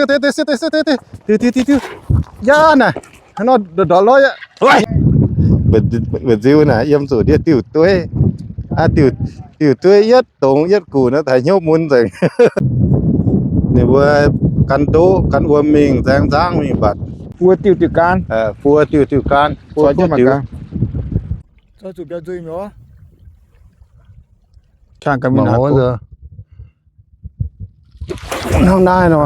Diuh, diuh, diuh, diuh. Yaac naaic, hnangv nor ndortv lorz yaac. Mbu'ziex naaic yiem zuqc ndiev diuh dueiv. Diuh, diuh dueiv yietv dongz yietv guc naaiv daaih hnyouv mun nzengc. Ninh mbuo gan ndoqv gan wuom mingh, nzaeng nzangv mingh mbatc. Buo diuh diuh gaanv. Buo diuh diuh gaanv, buo diuh. Hnangv naaiv nor,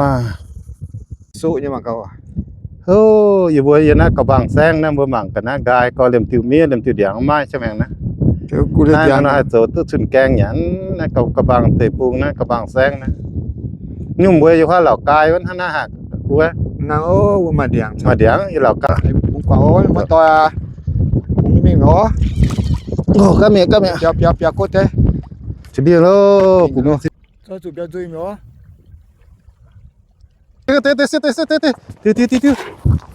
soqv nyei mangc gaax. Yie mbuo yiem naaiv ga'mbang saengv naaiv, mbuo mangc ga'naaiv nqaai gorx, liemh diuh miev, liemh diuh ndiangx maiv jiex maengx naaiv. Naaiv nor haih zoux duqv cun gaeng nyanc naaiv, ga'mbang deic-bung naaiv, ga'mbang saengv naaiv. Nyungc mbuo yiem huaav Laauc Gaai wuov hnangv naaiv haic wuov. Maaih ndiangx yiem Laauc Gaai. Ga'mieqc, ga'mieqc. Biaux, biaux, biaux gotv deix. Cin-dingh loh.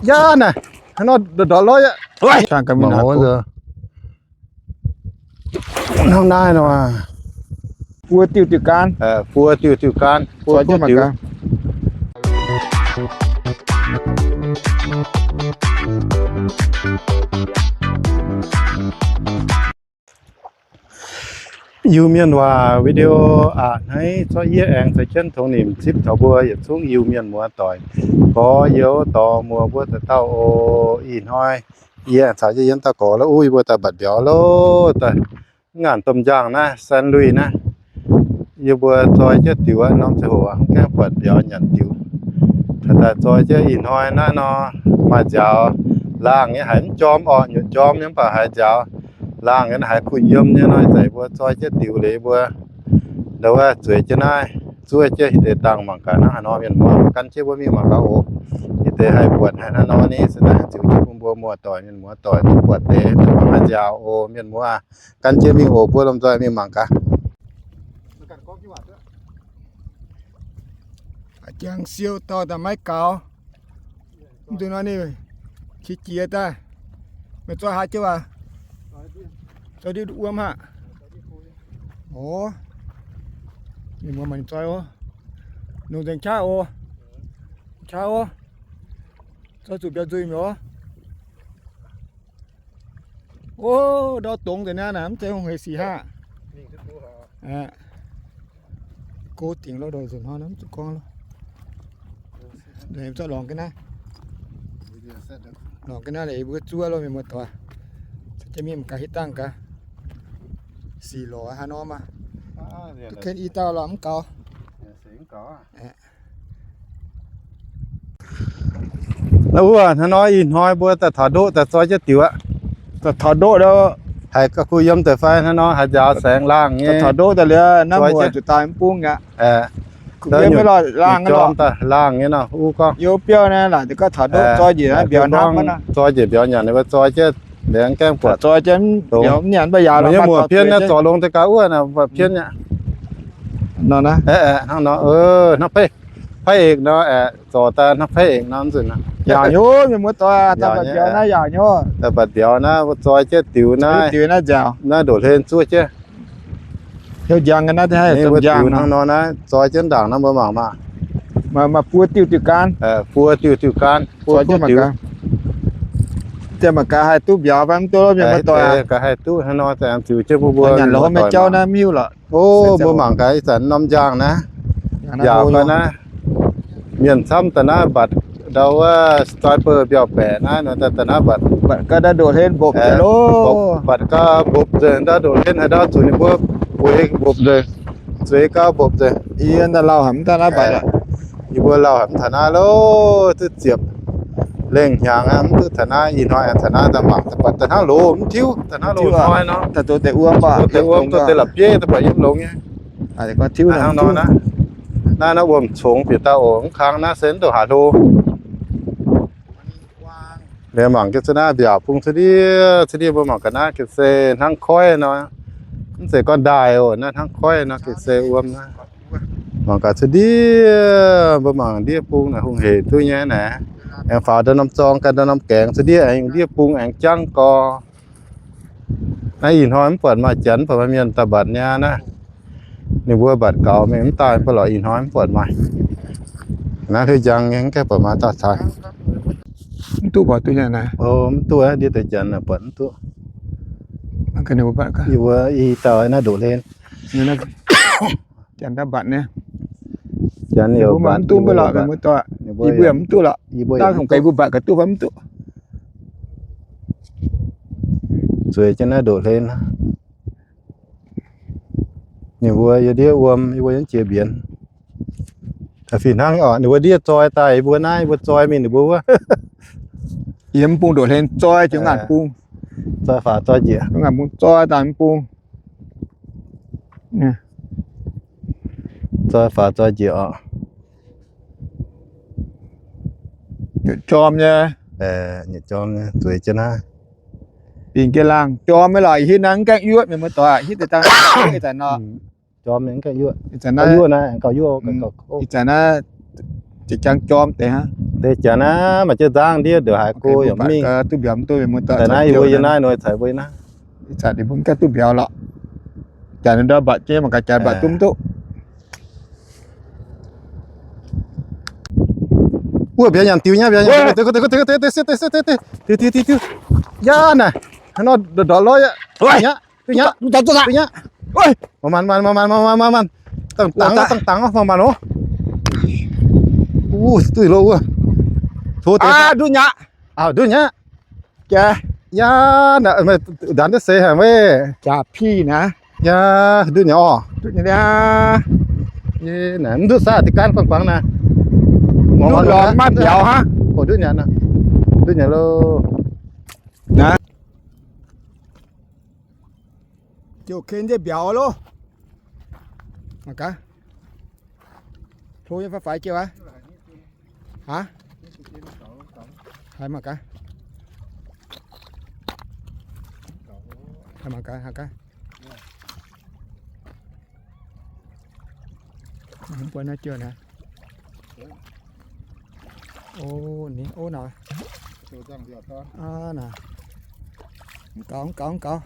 Yaac naaic, hnangv nor ndortv lorz yaac. Hnangv naaiv nor, buo diuh diuh gaanv, buo diuh diuh gaanv, buo diuh. Iu-Mienh waac video aac, hnangv zorqv yie aengx caux jienv tongx nimc zipv taux mbuo yietc zungv Iu-Mienh muoz-doic, gorx-youz dorh muoz mbuo dauh dauh oc. Ih hnoi yie aengx caux jienv yie dauh gorx la'uv yie mbuo daaih mbatc mbiauz loh. Daaih mv ngaanc domh njang naaiv, San Luis naaiv, yie mbuo zoi jienv diuc aqv, norm ziangh hoc mv gaengh buatc mbiauz nyanc diuc. Daaih zoi jienv ih hnoi naaiv nor, maaih nziaaux laangh nyei, haiz mv jorm orqc, nyutc jorm nyei mv baac haiz nziaaux laangh nyei, haiz kuh yiem nyei nor, ih zanc mbuo zoi jienv diuc liuz mbuo ndau wuov zueiz jienv naaiv, zuov jienv haaix deix dangh mangc gaax hnangv haaix nor. Mienh muoz gan jienv mbuo mingh mangc gaax oc. Haaix deix haih buatc haaix hnangv nor ni, se daaih ziux jienv bun mbuo muoz-doic mienh muoz-doic duqv buatc deix mangc haaix nziaaux oc. Mienh muoz gan jienv mingh oc, mbuo lomh nzoih mingh mangc gaax. Jangx siou dauh daaih maiv gaux. Mv dungx nor ninh qiex jiez daaih. Meih zoi haaix jienv waac? Zoi ndiev wuom aqv. Oc, ninh mbuo mangc ninh zoi oc. Nongc nzengc qaqv oc. Qaqv oc. Zoi zuqc mbiauz nzuih mi'aqv oc. Ov, ndau dongz nzengc naaiv naaic, mv zeiz hungh hec sic haav. Go dingc lo, nzunc hnoi mv zuqc gorngv lo. Zorqv lorngx ga'naaiv, lorngx ga'naaiv liuz mbuo zuov lo, mienh muoz-doic. Caux jienv mingh mangc gaax hitv dangh gaax. Sic lorz haaix norm aqv. Duqv ken i dauh lorqc mv gaux. Wuov hnangv nor ih hnoi mbuo daaih taux ndoqv daaih zoi jienv diuc aqv. Daaih taux ndoqv lo, haiz ga'kuh yiem deix fai hnangv nor haaix nziaaux saengx laangh nyei. Daaih taux ndoqv daaih liuz naaiv mbuo zuqc daaih mv bung aqv. Laangh nyei nor, u gorngv. Youv biauv naaiv laaic gauh taux ndoqv zoi njiec mbiauz hnangv nor. Zoi njiec mbiauz nyanc ninh mbuo zoi jienv, liuz gaengh buatc zoi jienv mbiauz mv nyanc mv baac yaac nyei muoc pienv naaiv zorc longx deix gaax wuov naaiv buatc pienv aqv. Hnangv nor, hnangv พระเอก nor, พระเอก nor, zorc daaih hnangv พระเอก nor nzunc. Yaac nyei, mienh muoz-doic, daaih mbatc mbiauz naaiv yaac nyei. Daaih mbatc mbiauz naaiv, mbuo zoi jienv diuc naaiv, diuc naaiv nziaauc, naaiv ndoqc hlen zuov jienv. Heuc njang naaiv haih njang hnangv nor naaiv, zoi jienv ndaangc naaiv mbuo mangc maah. Maaih buo diuh diuh gaanv. Buo diuh diuh gaanv, buo diuh. Mangc gaax haih duqv mbiauz fai mv duqv, mienh muoz-doic. Gaax haih duqv hnangv nor, ziouc jienv bun mbuo nyanc lorz mienh jauv naaiv miuc lorqc. Ov, mbuo mangc gaax ih zanc norm njang naaiv, yaac fai naaiv, mienh camv daaih naaiv mbatc ndau wuov sniper mbiauz-baeqc naaiv nor, daaih naaiv mbatc, mbatc gau ndoqc hlen mbopv nzengc loh. Mbatc gau mbopv nzengc, ndau ndoqc hlen haaix ndau zuqc ninh mbuo bueix mbopv nzengc, zueiz gau mbopv nzengc. Yie lauh haic mv daaih naaiv mbatc aqv. Yie mbuo lauh haic mv taux naaiv loh, duqv ziepc lengh hnyangx aqv, mv duqv taux naaiv. Ih hnoi aengx taux naaiv daaih mangc, daaih mbatc daaih hnangv loz mv tiuv, daaih hnangv loz hnoi nor, daaih zoux deix wuom, daaih zoux deix la'bieiv, daaih mbatc yiem longx nyei. Hnangv nor naaiv, naaiv wuom congx bieqc daaih oc, mv kang naaiv se mv duqv haaix hlo. Liuz mangc gaax naaiv mbiaauc bung cuotv ndiev, cuotv ndiev mbuo mangc gaax naaiv ga'sie hnangv koiv nor. Mv zeiz gorngv ndaaih oc, naaiv hnangv koiv nor ga'sie wuom naaiv. Mangc gaax cuotv ndiev, mbuo mangc ndiev bung naaic hungh hec duqv nyei naaic. Aengx faaux ndau norm zorng ganh ndau norm gaengx cuotv ndiev, aengx ndiev bung aengx jangv gorx. Naaiv ih hnoi mv buatc maaih janx, mv buatc maaih mienh daaih mbatc niaa naaiv. Ninh mbuo mbatc gaux mingh mv daaih mv baac lorqc, ih hnoi mv buatc maaih. Naaiv hlei njang nyei, mv gaengh buatc maaih dauh taaih. Mv duqv buatc duqv nyei naaiv. O, mv duqv, ndiev deix janx buatc mv duqv. Yie mbuo i dauh naaiv ndoqc hlen. Janx daaih mbatc nyei. Janx yaac mbatc, mv duqv mbuo lorqc, mbuo mv duqv lorqc. Yie mbuo mv gaengh mbuo mbatc gaax duqv fai mv duqv. Zueiz jienv naaiv ndoqc hlen. Ninh mbuo yie ndiev wuom, yie mbuo yiem jiex mbienx. Fih hnangv oc, ninh mbuo ndiev zoi daaih, yie mbuo naaiv, yie mbuo zoi mingh ninh mbuo wuov. Yiem bung ndoqc hlen zoi jienv ngaanc bung. Zoi faaux zoi njiec. Ngaanc bung zoi daaih bung. Zoi faaux zoi njiec oc. Jorm nyei. Jorm nyei, zueiz jienv naaiv. Bingx jienv laangh jorm nyei lorqc, hitv naaiv mv gaengh yuoqv, mienh muoz-doic, hitv deix dangh ih zanc nor. Jorm mingh gauh yuoqv. Ih zanc naaiv gauh yuoqv, ih zanc naaiv ziouc jangx jorm deix hnangv. Deix jangx naaiv maaih jienv nzangv ndiev ndongc haaix go yaac mingh. Duqv mbiauz mv duqv mienh muoz-doic. Naaiv yie mbuo yiem naaiv nor caux mbuo yiem naaiv. Ih zanc ninh mbuo mv gaengh duqv mbiauz lorqc. Janx ndau mbatc jienv mangc gaax janx mbatc duqv mv duqv. Wuov mbiauz nyanc diux nyei, mbiauz nyanc diux, diux, diux, diux, diux, diux, diux. Yaac naaic, hnangv nor ndortv lorz yaac. Duqv nyaqv, duqv nyaqv, duqv nyaqv. Mangc maanc, mangc maanc, mangc maanc, mangc maanc. Dangh dangx, dangh dangx, mangc maanc oc. Wuov, duqv loh wuov. Tov deix. Duqv nyaqv. Aa, duqv nyaqv. Jaax. Yaac, ndanc duqv seix haic weic. Jaax piv naaiv. Yaac, duqv nyaqv oc. Duqv nyaqv. Mv duqv saav deix gaanv guangc guangc naaiv. Duqv lorz maiv mbiauz hnangv. Duqv nyaqv, duqv nyaqv loh. Naaiv. Ziouc ken jienv mbiauz loh. Mangc gaax. Hlo nyei fai faix jienv aqv. Aav, haiz mangc gaax. Haiz mangc gaax, haiz gaax. Mv buatc naaiv jauv naaiv. O, ninh ov naaic. Aa, naaic. Mv gaux, mv gaux, mv gaux.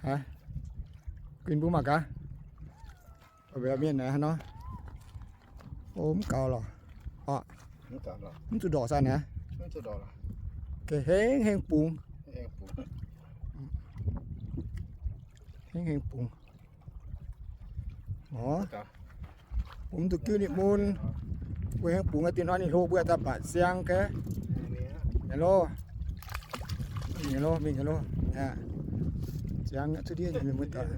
Haiz, guinh mbuo mangc gaax. Mienh naaiv nor. O, mv gaux lorqc. Mv zuqc ndorqc saah naaiv. Hengh hengh bungx. Hengh hengh bungx. Bungx duqv jienv ninh mun. Mbuo hengh bungx dinh hnoi ninh hlo mbuo daaih mbatc siang gaax. Mingh loh. Mingh loh, mingh loh. Siang cuotv ndiev mienh muoz-doic.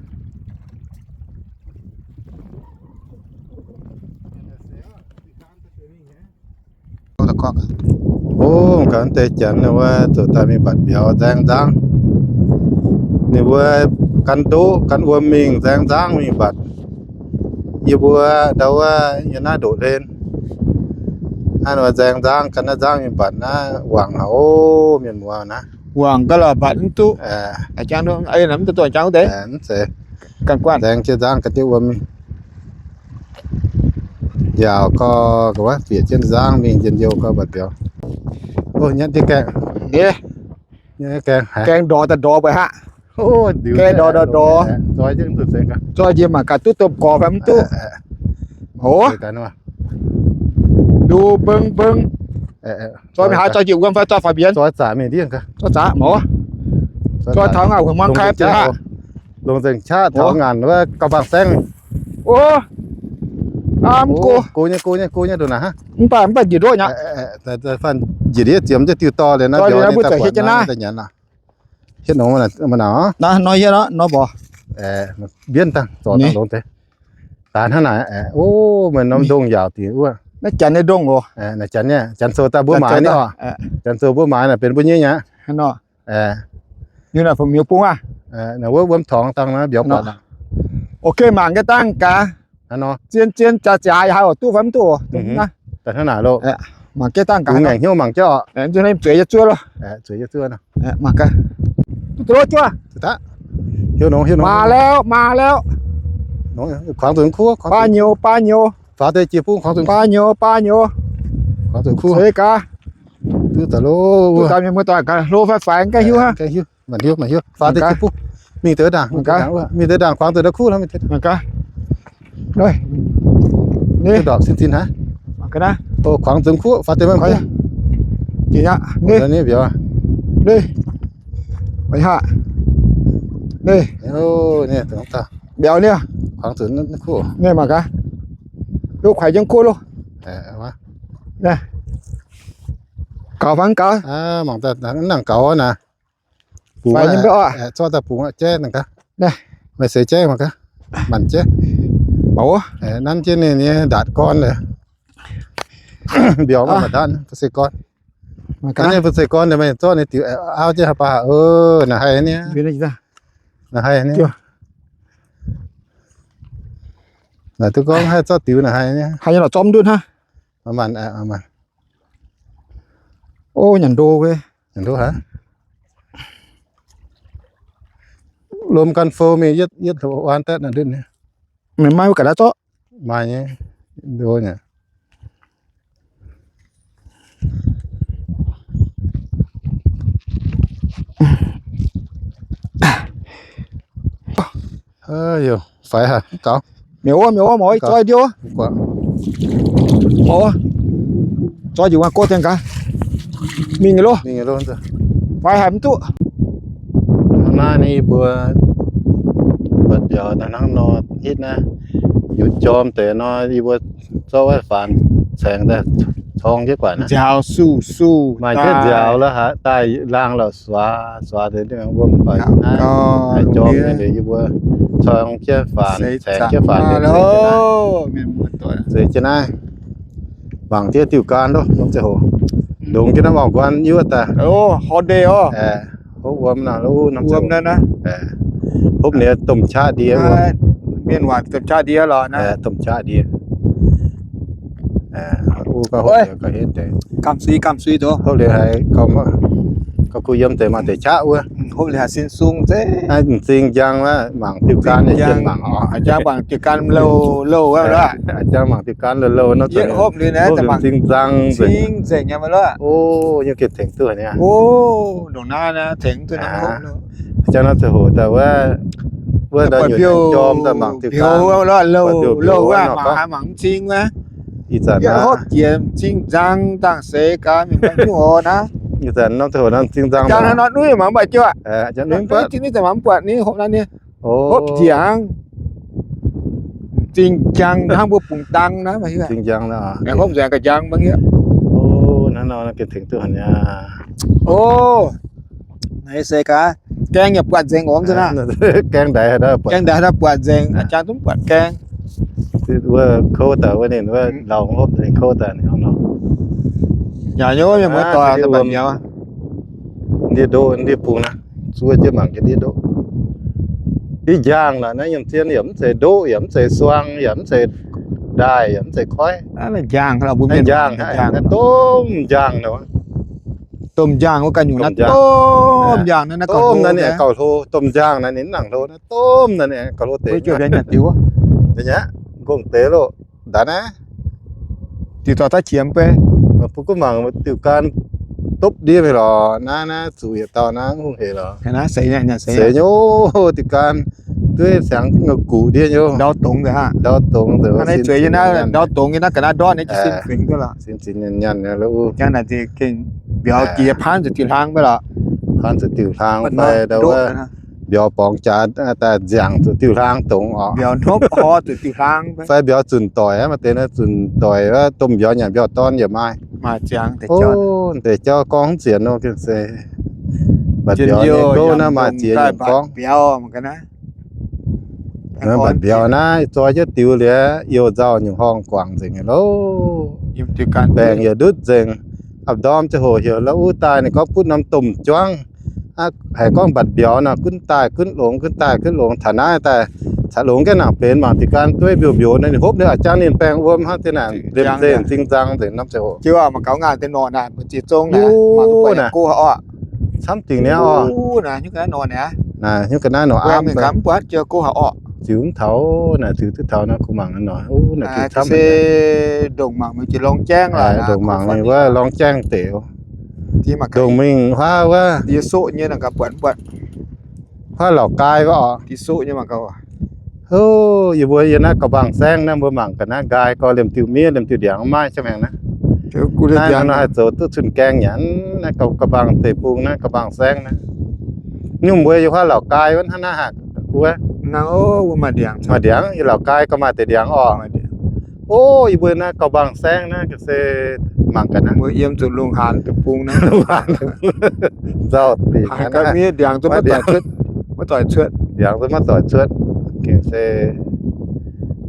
O, gaax deix janx ninh mbuo zuqc daaih mingh mbatc mbiauz nzaeng nzangv. Ninh mbuo gan ndoqv gan wuom mingh nzaeng nzangv mingh mbatc. Yie mbuo ndau wuov yiem naaiv ndoqc hlen. Hnangv nor nzaeng nzangv gan naaiv nzangv mingh mbatc naaiv wangc haic o, mienh muoz naaiv. Wangc gaax lorqc mbatc mv duqv. Mv zeiz. Nzaeng jienv nzangv gan jienv wuom mingh. Njaaux gau, bieqc jienv nzangv mingh njien-youh gau mbatc mbiauz. O, nyatv jienv gaengh. Gaengh ndorx daaih ndorx mbuo aqv. Gaengh ndorx daaih ndorx. Zoi njiec mangc gaax duqv domh gorx fai mv duqv. O, ndu mbeng mbeng. Zoi mingh haaix, zoi njiec wuom fai zoi faaux mbienx? Zoi zaqc mingh ndiev. Zoi zaqc mouz. Zoi taux ngaanc wuov muangx kai ziouc haav. Longc nzengc qaqv taux ngaanc wuov gauh bangc saengv. O, mv go. Go nyei, go nyei, go nyei, ndongc naaic hnangv. Mv baac, mv baac njiec ndoqv nyei. Fanh njiec ndiev ziemx jienv diuh dorh liuz naaiv mbiauz ninh daaih buatc naaiv daaih nyanc aqv. Hietv nor, mv nor, nor mborc. Mbienv dangh zorc dangh longx deix. Daaih hnangv naaic, o, meih norm ndongh yaauc dingc wuov. Naaiv janx nyei ndongh oc. Naaiv janx nyei, janx sou daaih mbuo maaiz nyei oc. Janx sou mbuo maaiz naaic benx mbuo nyei aqv. Wuov wuom torngx dangh naaiv mbiauz buatc. Ok, mangc gaax dangh gaax. Zien zien jaax ziaax yaac haih oc, duqv fai mv duqv oc. Daaih hnangv naaic loh. Mangc gaax dangh gaax. Ngaengc hnyouv mangc jauv oc. Zueiz yie zuov. Mangc gaax. Duqv deix loh juov. Hiuv nongx, hiuv nongx. Maaih lauh, maaih lauh. Kuangx zuqc kuv. Baav nyouz, baav nyouz. Faaux deix jiex bung kuangx zuqc. Baav nyouz, baav nyouz. Kuangx zuqc kuv. Ceix gaax. Duqv daaih loh. Duqv daaih mienh muoz-doic gaax hlo fai faix ga'hiuv hnangv. Ga'hiuv, maanc hiuv, maanc hiuv. Faaux deix jiex bung. Mingh deix ndaangc, mingh deix ndaangc, kuangx zuqc daaih kuv, mingh deix ndaangc. Duqv ndorpc sin zinh hnangv. Kuangx zuqc kuv faaux deix maiv mbiauz. Ninh mbiauz. Mbiauz niaa. Kuangx zuqc kuv. Duqv kuaix jienv kuv loh. Gaux fangx gaux. Mangc daaih nangc gaux naaic. Bungx, zorqv daaih bungx jaiv nangc gaax. Meih seix jaiv mangc gaax. Manc jaiv. Nanv jienv ninh nyei ndaatc gorn. Mbiauz maiv maaih ndaatc, bun seix gorn. Naaiv nyei bun seix gorn, meih zorqv ninh diuc auv jienv haaix baac. Naaic haih niaa. Naaic haih niaa. Naaic duqv gorngv haih zorqv diuc naaic haih niaa. Haih nyei lorqc, zorqv mv ndutv hnangv. O, nyanc ndo wuov. Nyanc ndo haic. Lomh gan fou mingh yietv, yietv hlo waan daaih naaic ndutv niaa. Meih maaih wuov ga'naaiv zorqv. Maaih nyei, ndo nyei. Faix haic, gaux. Mi'aqv wuov, mi'aqv wuov, mangc wuov, zoi ndie wuov. Mangc wuov, zoi njiec wuov, go dien gaax. Mingh loh. Faix haic mv duqv. Naaiv ninh yie mbuo mbatc mbiauz hnangv nor hitv naaiv, yie jorm deix nor yie mbuo zorqv wuov faanx caengx daaih corng jienv guatc naaiv. Nziaaux suh suh maaih jienv nziaaux lorqc, haaix daaih laangh lorqc, suax suax deix wuom mv baac naaiv haaix jorm deix yie mbuo corng jienv faanx caengx jienv faanx deix zueiz jienv naaiv. Mangc jienv diuh gaan loh, norm ziangh hoc. Longx jienv naaiv mauc nquan yuov daaih. Hopv wuom nor, norm ziangh hoc. Hopv ninh domh qaqv ndie wuom. Mienh waac domh qaqv ndie lorqc naaiv. Domh qaqv ndie. Hopv liuz haiz gauh kuh yiem deix maaih deix qaqv wuov. Hopv liuz haiz sin sung zeiz. M'zing njang wuov, mangc diuh gaan nyei jienh mangc oc. A'jang mangc diuh gaan louh louh wuov. A'jang mangc diuh gaan louh louh nor, hopv liuz naaiv m'zing njang nzengc. O, yie gengh tengx duqv haic niaa. O, ndongc naaiv tengx duqv. A'jang nor ziangh hoc daaih wuov, wuov ndau nyunc jorm daaih mangc diuh gaan louh louh wuov, mangc haaix mangc m'zing wuov. Ih zanc hopv jiex m'zing njang dangh seix gaax mingh mangc jienv oc naaiv. Ih zanc norm ziangh hoc nor m'zing njang. A'jang nor nuiv mangc mv baac jiuv aqv. A'jang nuiv mv buatc. Ninh mangc mv buatc ni, hopv naaiv ni. Hopv njiec hnangv. M'zing njang hnangv mbuo bungx dang naaiv. M'zing njang naaiv. Hopv nzuonx ga'jang mv baac. O, naaiv nor gengh tengx duqv haic niaa. O, naaiv se gaax, gaeng yaac buatc nzengc ormx naaiv. Gaeng ndaix haaix dauh buatc nzengc, a'jang zungv buatc gaeng. Wuov kouv daaih wuov ninh wuov lauz hopv ninh kouv daaih ninh hnangv nor. Yaac nyei wuov mienh muoz doic, ndie ndoqv ndie bung naaiv, zuov jienv mangc jienv ndie ndoqv. Ndie njang lorqc naaiv, yiem zien yaac mv zeiz ndoqv, yaac mv zeiz suang, yaac mv zeiz ndaaih, yaac mv zeiz koiv. Naaiv njang, naaiv njang, domh njang nor. Domh njang wuov ganh nyungc naaiv, domh njang naaiv, domh naaiv ninh gauh hlo, domh njang naaiv ninh mv nangc hlo naaiv, domh naaiv ninh gauh hlo deix. Nqongh deix loh, ndaix naaiv. Diuh dauh daav qiemx bei. Mbuo gunv mangc diuh gaan dopv ndiev haic lorqc. Naaiv, naaiv zuqc yietc dauh naaiv hungh hec lorqc. Seix nyei, diuh gaan duqv siangx guqc ndiev nyei. Ndau dongz nzengc, ndau dongz nzengc. Sin zinx nyanc nyanc. Mbiauz jiex paanv zuqc diuh hlaang mv baac lorqc. Paanv zuqc diuh hlaang fai ndau wuov mbiauz borngz jaax daaih nziangc zuqc diuh hlaang dongz oc. Mbiauz hnopv hor zuqc diuh hlaang fai mbiauz zunc doic, maaih deix naaiv zunc doic wuov domh mbiauz nyanc mbiauz dorn yaac maaih. Maaih ziangx deix jauv gorngv mv zienx nor, gengh se mbatc mbiauz nyei gouv naaiv maaih ziex yiemc gorngv. Mbatc mbiauz naaiv zoi jienv diux liuz, youh nzauh nyungc horngh guangc nzengc loh. Baengc yietc ndutv nzengc. A'ndorm ziangh hoc heuc lauv uv daaih ninh gorngv butv norm domh juangv. Haiz gorngv mbatc mbiauz nor gunv daaih gunv longx, gunv daaih gunv longx. Taux naaiv daaih caux longx jienv nangc benx mangc diuh gaan dueiv mbiouh mbiouh nor, ninh hopv liuz a'jang ninh baengh wuom hnangv, zinh ndaangc liemh zeih m'zing nzang nzengc norm ziangh hoc. Camv dingc niaa oc. Naaiv nyungc ga'naaiv nor aav, ziux mv taux, naaic ziux duqv taux nor, kuh mangc nor, naaic ziux camv. Ndongc mangc ninh wuov lorngx jaengv deix. Ndongc mingh huaav wuov, huaav Lào Cai wuov oc. O, yie mbuo yiem naaiv Ga'mbang Saengv naaiv, mbuo mangc ga'naaiv nqaai gorx, liemh diuh miev, liemh diuh ndiangx maiv, camv hengx naaiv. Naaiv nor haih zoux duqv cun gaeng nyanc naaiv, Ga'mbang deic-bung naaiv, Ga'mbang Saengv naaiv. Nyungc mbuo yiem huaav Laauc Gaai wuov hnangv naaiv haic. Maaih ndiangx, yiem Laauc Gaai gauh maaih deix ndiangx orqc. O, yie mbuo naaiv Ga'mbang Saengv naaiv se mangc ga'naaiv, mbuo yiem zuqc lungh haanz deic-bung naaiv. Nzauh dingc, ndiangx maiv doic cuotv. Ndiangx maiv doic cuotv. Gengh se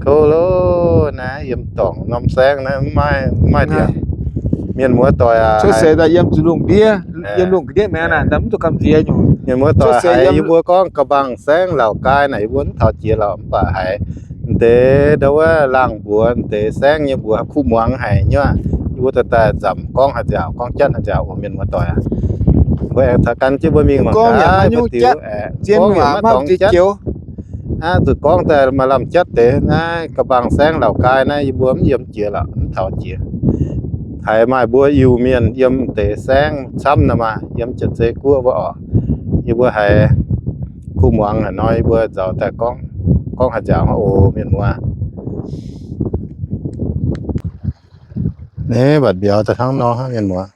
kouv loh, naaiv yiem dorngc norm saengv naaiv maiv, maiv maaih ndiangx. Mienh muoz doic aac, cuotv seix daaih yiem zuqc lungh ndiev, yiem lungh ga'ndiev maengx naaic, mv duqv gamh nziex nyungc. Mienh muoz doic haiz yie mbuo gorngv Ga'mbang Saengv Laauc Gaai naaic, yie mbuo mv taux jiex lorqc, mv baac haiz m'deix ndau wuov laangh mbuox m'deix saengv nyei mbuox kuv muangx haic nyuoqc. Yie mbuo daaih nzamc gorngv haaix nziaauc, gorngv jatv haaix nziaauc oc, mienh muoz doic aac. Mbuo aengx taux gan jienv mbuo mingh mangc gaax, mv diuh aengx gorngv yaac maiv dorngx jatv. Aav, zuqc gorngv daaih maaih lamh jatv deix. Naaiv Ga'mbang Saengv Laauc Gaai naaiv yie mbuo mv yiem jiex lorqc, mv taux jiex. Haiz maaih mbuo Iu-Mienh yiem deix saengv camv nor maah, yiem Janx-Zei Guoqv wuov oc. Yie mbuo haiz kuv muangx haaix nor, yie mbuo nzauz daaih gorngv, gorngv haaix nziaauc oc, mienh muoz. Naaiv mbatc mbiauz daaih hnangv nor, mienh muoz.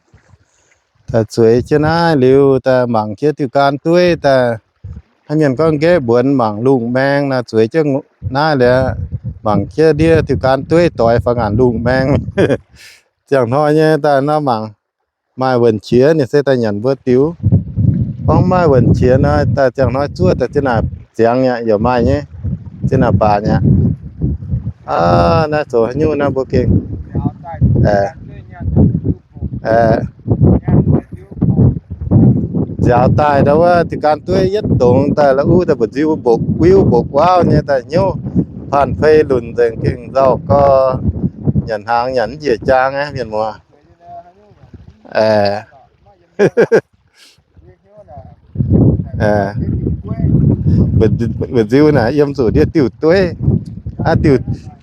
Daaih zueiz jienv naaiv liuz, daaih mangc jienv diuh gaan dueiv daaih. Haaix mienh gorngv nqaeqv mbuonx mangc lungh maeng naaic, zueiz jienv naaiv liuz, mangc jienv ndiev diuh gaan dueiv doix faaux ngaanc lungh maeng. Ziangh hnoi nyei daaih nor mangc maaih wuonh qiex ninh se daaih nyanc mbuo diuh. Gorngv maaih wuonh qiex nor, daaih ziangh hnoi zuov daaih ziex naaic ziangx nyei, yaac maaih nyei, ziex naaic baac nyei. Aav, naaiv zoux haaix nyungc naaiv mbuo gengh nziaaux daaih ndau wuov diuh gaan dueiv yietv dongz daaih la'uv daaih mba'nziu mbokc wiuv mbokc wuauv nyei daaih hnyouv paan fei lunc nzengc, gengh nzauh gorx, nyanc hnaangx nyanc mv njiec jaang aqv, mienh muoz. Mba'nziu naaic yiem zuqc ndiev diuh dueiv.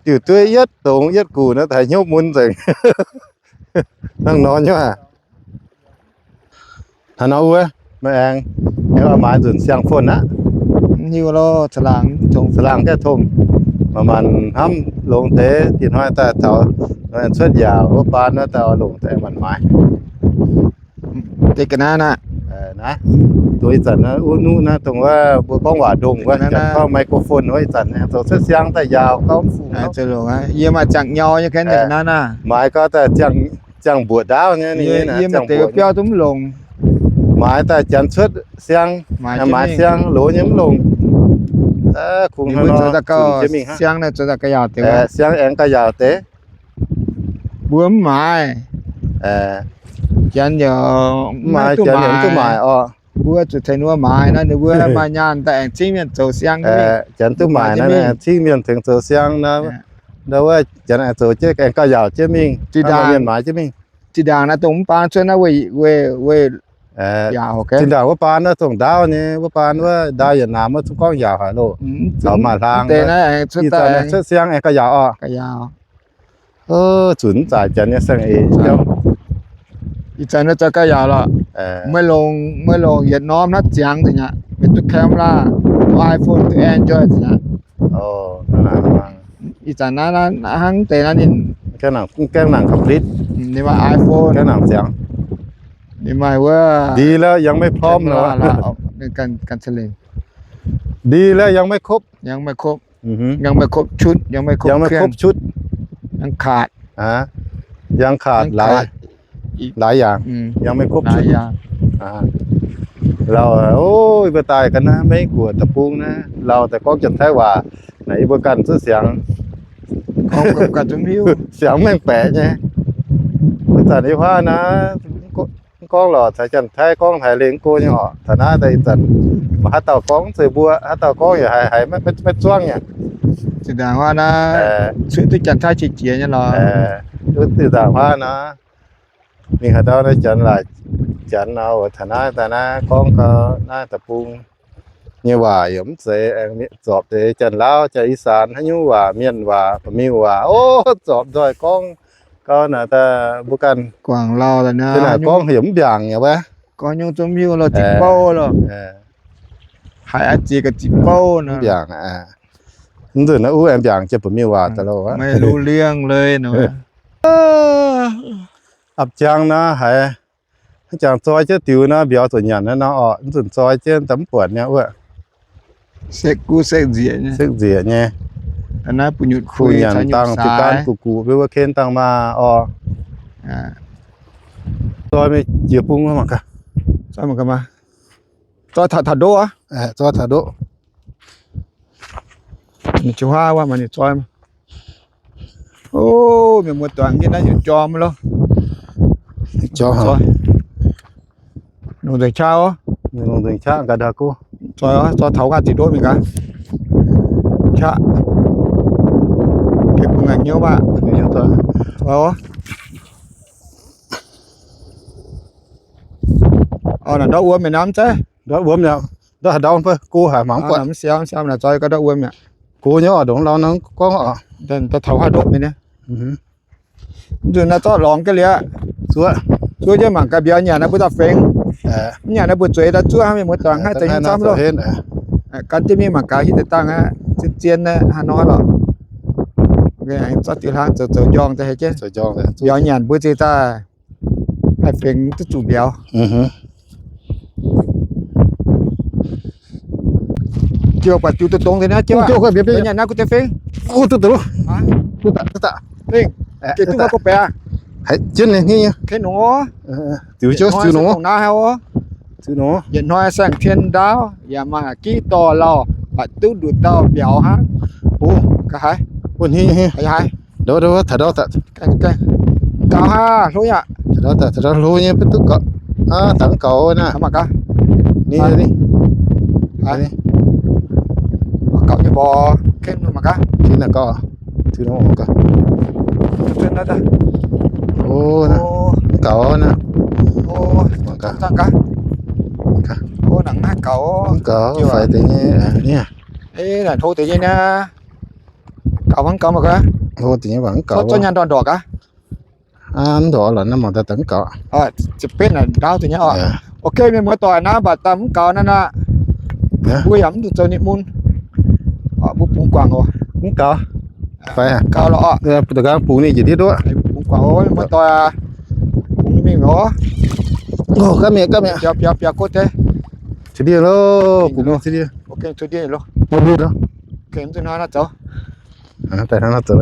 Diuh dueiv yietv dongz yietv guc naaiv daaih hnyouv mun nzengc. Hnangv nor nyei aqv. Hnangv nor wuov, meih aengx, aengx oix maaiz nzunc siang-fon aqv. Hiuv lo, caangh laangc gaengh tongh. Maanc maanc hnamv longx deix, dinh hnoi daaih taux cuotv yaauc wuov baan wuov daaih oix longc daaih maanc maaiz. Deix ga'naaiv aqv. Naaiv, dongh ih zanc wuov nuqv naaiv dongh wuov mbuo gorngv waac ndongh wuov, janx gorngv microphone wuov, ih zanc aengx zoux cuotv siang daaih yaauc gauh mv fungx. Yie maaih ziangh nyau nyei ga'naaiv aqv. Maaiz gau daaih ziangh mbuoqc ndaauv nyei, yie maaih deix biauv duqv mv longc. Maaiz daaih janx cuotv siang, maaiz siang loz nyei mv longc. Kungx hnangv nor, siang naaiv zoux daaih ga'yaauc deix, siang aengx ga'yaauc deix. Mbuo mv maaiz. Janx yaac mv duqv maaiz orqc. Mbuo zuqc tengx ninh mbuo maaiz nor, ninh mbuo maaih nyaanh daaih aengx cingv mienh zoux siang. Janx duqv maaiz nor, aengx cingv mienh tengx zoux siang nor. Ndau wuov janx aengx zoux jienv aengx gauh yaauc jienv mingh. Mienh maaiz jienv mingh. Zinh ndaangc naaiv dongh mv baan cuotv naaiv weih, weih, weih, zinh ndaangc wuov baan naaiv dongh ndaauv nyei, wuov baan wuov ndaauv yietc naamh wuov zungv gorngv yaauc haic loh. Caux maaih hlaang, ih zanc cuotv siang aengx gauh yaauc orqc. Zunc mv zaaix janx nyei saeng-eix jauv. Ih zanc naaiv zoux gauh yaauc lorqc. Maiv longc, maiv longc yietc norm naaiv ziangx nzengc aqv. Meih duqv camera, duqv iPhone, duqv Android nzengc aqv. Ih zanc naaiv hnangv deix naaiv ninh gaengh nangc complete. Ninh maaih iPhone, gaengh nangc ziangx. Ninh maaih wuov, ดีแล้วยังไม่พร้อม nor. ดีแล้วยังไม่ครบ ยังไม่ครบชุด ยังไม่ครบเครื่อง ยังไม่ครบชุด ยังขาด ยังขาดหลาย อีก หลายอย่าง อืม ยังไม่ครบชุด หลายอย่าง Lauh, ov, yie mbuo daaih ga'naaiv Meiv Guoqv deic-bung naaiv, lauh daaih gorngv Janx-Taiv waac naaic, yie mbuo ganh zuqv siangx, gorngv ganh zuqv hiuv, siangx mengh baeqc nyei. Wuov zanc yie huaav naaiv mv gorngv lorqc, caux Janx-Taiv gorngv haiz lengh go nyei orqc. Taux naaiv daaih ih zanc maaih haaix dauh gorngv mv zeiz mbuo, haaix dauh gorngv yaac haiz, haiz maiv zuangv nyei. Zinh ndaangc huaav naaiv cuotv duqv Janx-Taiv qiex jiez nyei lorqc. Duqv zinh ndaangc huaav naaiv, mingh haaix ndau naaiv Janx laaix Janx nor, taux naaiv daaih naaiv gorngv gau naaiv deic-bung nyei waac yaac mv zeiz aengx zorpc deix Janx-Lauv, Janx-Ih Saanx haaix nyungc waac, mienh waac, ba'miuh waac, ov, zorpc nzoih gorngv gau naaic daaih mbuo ganh guangc lauh naaic gorngv yaac mv mbiaangc nyei wuov. Gorngv nyungc zungv mv hiuv loh, ziqc bouv loh. Haiz a'ziex ga'ziex bouv nor. Mv mbiaangc aqv. Mv nzunc naaiv uv aengx mbiaangc jienv ba'miuh waac daaih loh. Maiv lu liangv leiz nor. Apc jangx naaiv haiz, jangx zoi jienv diux naaiv mbiauz zuqc nyanc naaiv nor orqc. Mv nzunc zoi jienv daaih mv buatc nyei wuov. Sekv nzieqc nyei. Kuh nyanc dangh jiu gaanv guqc guqc mbuo wuov ken dangh maah orqc. Zoi mingh jiex bung mangc gaax. Zoi mangc gaax maah. Zoi taux, taux ndoqv aqv. Zoi taux ndoqv. Ninh ziouc huaav wuov maaih ninh zoi. O, mienh muoz-doic, yie naaiv yietc jorm loh. Longc nzengc qaqv oc. Longc nzengc qaqv gaax ndau go. Zoi oc, zoi taux gaax ziqc ndoqv mingh gaax. Qaqv. Gengh bun ngaengc hnyouv maah. Zoi oc. Orqc, naaic ndortv wuom mi'aqv, mv zeiz? Ndortv wuom mi'aqv. Ndortv haaix ndau mv baac go haic mangc mv buatc. Mv siau, mv siau, naaic zoi gau ndortv wuom mi'aqv. Go nyei oc, ndongc lauh nor gorngv oc. Daaih taux haaix ndoqv mingh nyei. Mv nzunc naaiv zorqv lorngx ga'liuz, zuov, zuov jienv mangc gaax mbiauz nyanc naaiv mbuo daaih fengx. Mv nyanc naaiv mbuo zueiz daaih zuov hnangv, mienh muoz-doic, haih za'hlen camv loh. Gan jienv mingh mangc gaax hiuv deix dangh aqv, zien-zien naaiv hnangv nor lorqc. Zorqv diuh hlang zoux zoux njorngh daaih hei jienv. Mbiauz nyanc mbuo ziex daaih haih fengx duqv zuqc mbiauz. Jiouv, buatc jiuv dongh dongh deix naaiv jiouv, nyanc naaiv gu deix fengx. Duqv daaih, duqv daaih. Fengx, gengh duqv maiv go baeqc. Haiz jienv nyei, kei nongx oc. Ziux jiouv, ziux nongx oc. Yietc hnoi saeng-tien ndaauv, yaac maaih giv dorh lauh, mv baac duqv nduqc dauh mbiauz hnangv. Ga'haaix, wuov haaix, taux ndau, gaux haav hlo yaac. Taux ndau hlo nyei, mv duqv gaux. Aav, dangx gaux naaiv. Mangc gaax. Ni, ni. Gaux nyei mborqc, kengh mangc gaax. Gaux. O, mv gaux naaiv. Mangc gaax. Mv gaux, faix deix nyei, ni. Hlo deix nyei naaiv. Gaux mv gaux mangc gaax. Hlo deix nyei mv gaux. Zorqv nyaanh ndortv ndorqc gaax. Mv ndorqc lorqc, naaiv mangc daaih daaih mv gaux. Ziepc betv naaic ndaauv deix nyei oc. Ok, mienh muoz-doic, naaiv mv baac daaih mv gaux naaiv nor, mbuo yaac mv zuqc zoux ninh mun. Mbuo bungx guangc oc. Mv gaux. Faix gaux lorqc oc. Bungx ninh njiec ndiev nduov. Bungx guangc oc, mienh muoz-doic aac. Bungx mingh oc. Gaav mienh, gaav mienh. Biaux, biaux, biaux gov deix. Cuotv ndiev loh, bungx cuotv ndiev. Ok, cuotv ndiev loh. Mv nzunc hnoi naaiv zoux. Daaih hnangv naaiv zoux.